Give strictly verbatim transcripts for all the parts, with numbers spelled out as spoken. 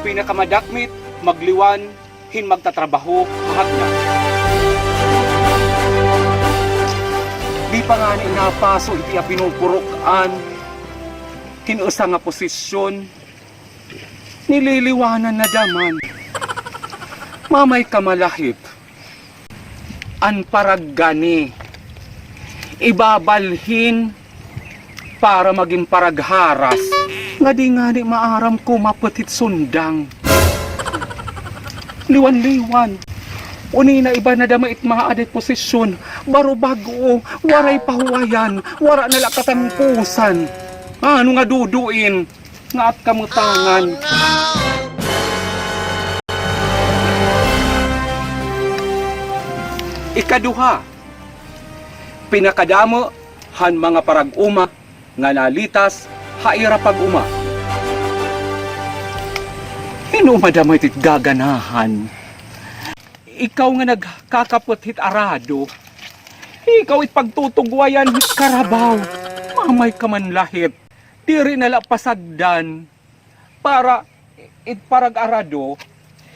Pinakamadakmit, magliwan, hin magtatrabaho ha hagna. Di pa ngani napaso it iya pinupurok-an hin usa nga posisyon, nililiwanan na da man. Mamay ka malahit. An paraggani, ibabalhin para magin paragharas, nga di ngani maaram kumapot hit sundang. Liwan-liwan. Unina iba na da man it maaada hit posisyon, baro bag-o, waray pahuwayan, wara na la katampusan. Ano nga duduin? Nga at kamutangan. Ikaduha, pinakadamo han mga parag-uma nga nalitas ha ira pag-uma. Hin-o madamo it gaganahan? Ikaw nga nagkakapot hit arado, ikaw it pagtutugwayan hit karabaw. Mamay ka man lahit. Diri na la pasagdan para it parag-arado,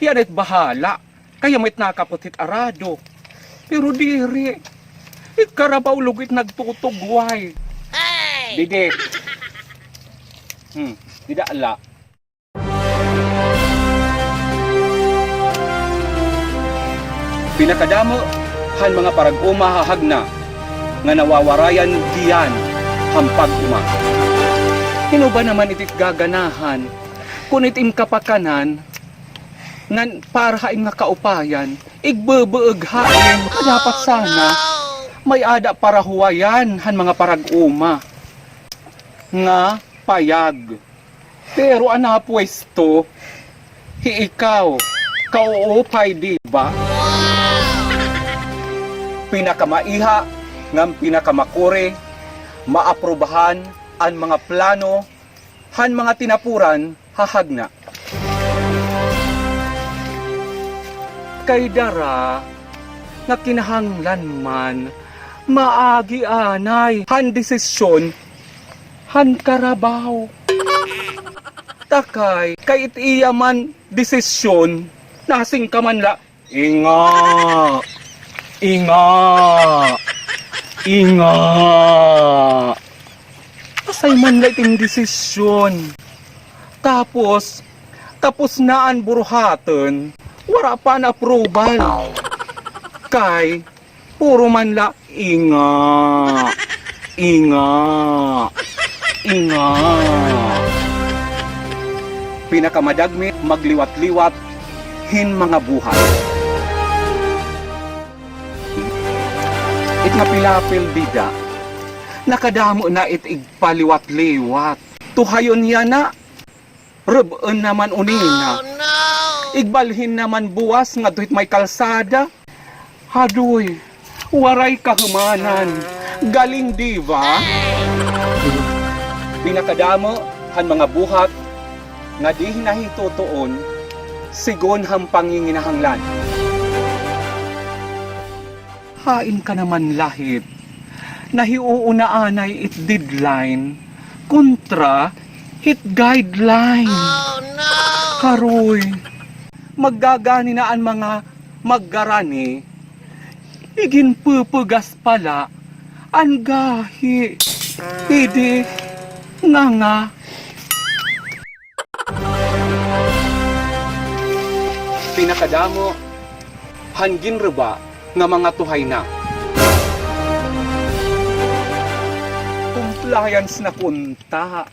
hiya na it bahala. Kay hiya man it nakapot hit arado. Pero diri. It karabaw lugod it nagtutugway. Didi. Hmm, dida la. Pinakadamo han mga parag-uma ha hagna nga nawawarayan diyan han pag-uma. Hin-o ba naman it gaganahan kon it im kapakanan ngan para ha im nga kaupayan, igbubuog ha im? Dapat sana may-ada parahuwayan han mga parag-uma nga payag. Pero an napwesto, hi ikaw, kauupay, di ba? Pinakamaiha ngan pinakamakuri, maaprubahan an mga plano han mga tinapuran ha hagna. Kay dara nga kinahanglan man maagi anay han desisyon han karabaw. Takay, kay it iya man desisyon, nasing ka man la, inga, inga, inga. Asay man la it im desisyon. Tapos, tapos na an buruhaton, wara pa an approval. Kay, puro man la inga, inga, inga. Pinakamadagmit magliwat-liwat hin mga buhat. It nga pilapil dida, nakadamo na it igpaliwat-liwat. Tuhayon yana, rub-on naman unina. Igbalhin naman buwas ngadto hit may kalsada. Hadoy, waray kahumanan. Galing, di ba? Pinakadamo han mga buhat nga di nahitutuon sigon han panginginahanglan. Hain ka naman lahit, nahiuuna anay it deadline kontra hit guideline. Haroy, maggagani na an mga maggarani, iginpupugas pa la an gahi. Idi, nganga. Pinakadamo han ginruba nga mga tuhay na. Compliance na kunta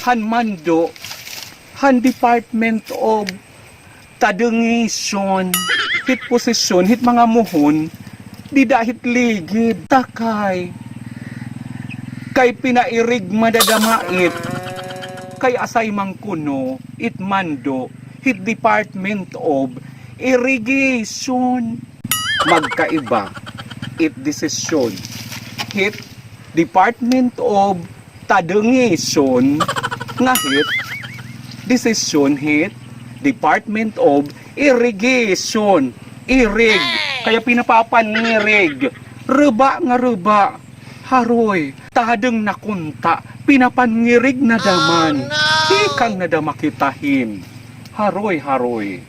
han mando han Department of Tadungison, hit posisyon hit mga muhon dida hit ligid. Takay, kay pinairig madadamait Kay asay man kuno it mando hit Department of Irrigation. Magkaiba it desisyon hit Department of Tadungison nga hit desisyon hit Department of Irrigation. Irig. Kaya pinapapangirig. Ruba nga ruba. Haroy, tadung na kunta, pinapangirig na daman. Tikang nadama kita hin haroy-haroy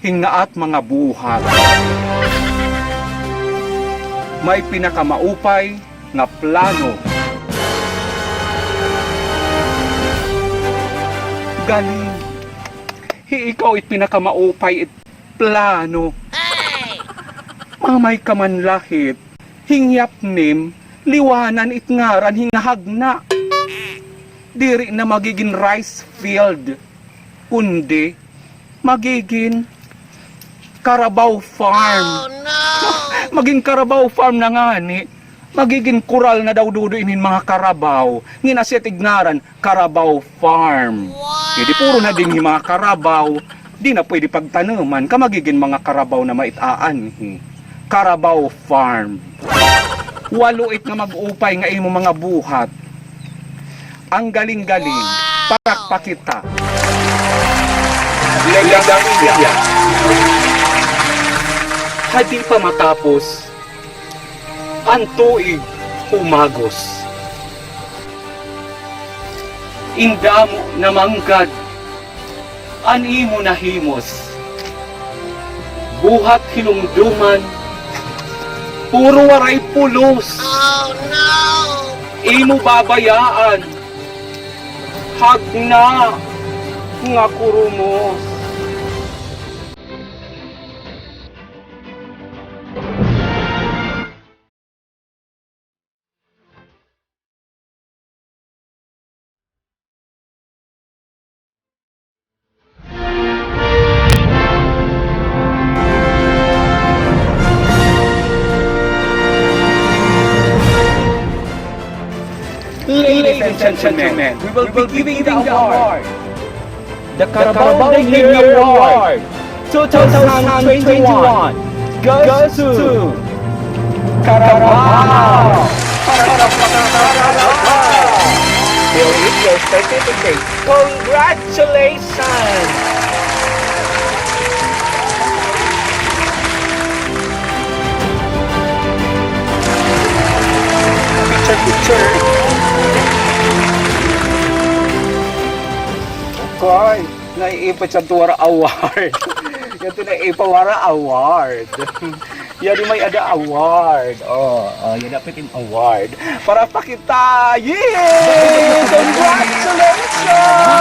hin ngaat mga buhat. May pinakamaupay nga plano. Galing. Hi ikaw it pinakamaupay it plano. Mamay ka man la hit hin yapnim, liwanan it ngaran hin hagna. Diri na magigin rice field, kundi magigin carabao farm. Maging carabao farm na ngani. Magigin koral na daw duduy inin mga carabao. Ngin-a siya it igngaran, carabao farm. Wow! Di puro na dinhi mga carabao. Di na pwede pagtanuman, ka magigin mga carabao na mait aanhi. Carabao farm. Walo it nga mag-upay nga imo mga buhat. Ang galing-galing. Wow! Parakpaki ta. Legacia. Hadi pa matapos an tuig umagos. Indamo na man gad an imo nahimos. Buhat hinumduman, puro waray pulos. Oh, no! Imo babayaan, hagna nga kurumos. Ladies and gentlemen, we will be giving the award. The Carabao of the Year Award two thousand twenty-one goes to Carabao. Here is your certificate. Congratulations! Picture, picture. Okay. Naiipit sa tuwara award. Yadto naiipawara award. Yadi may-ada award. Oh, oh, yadi apit in award. Parakpaki ta. Yay! Congratulations!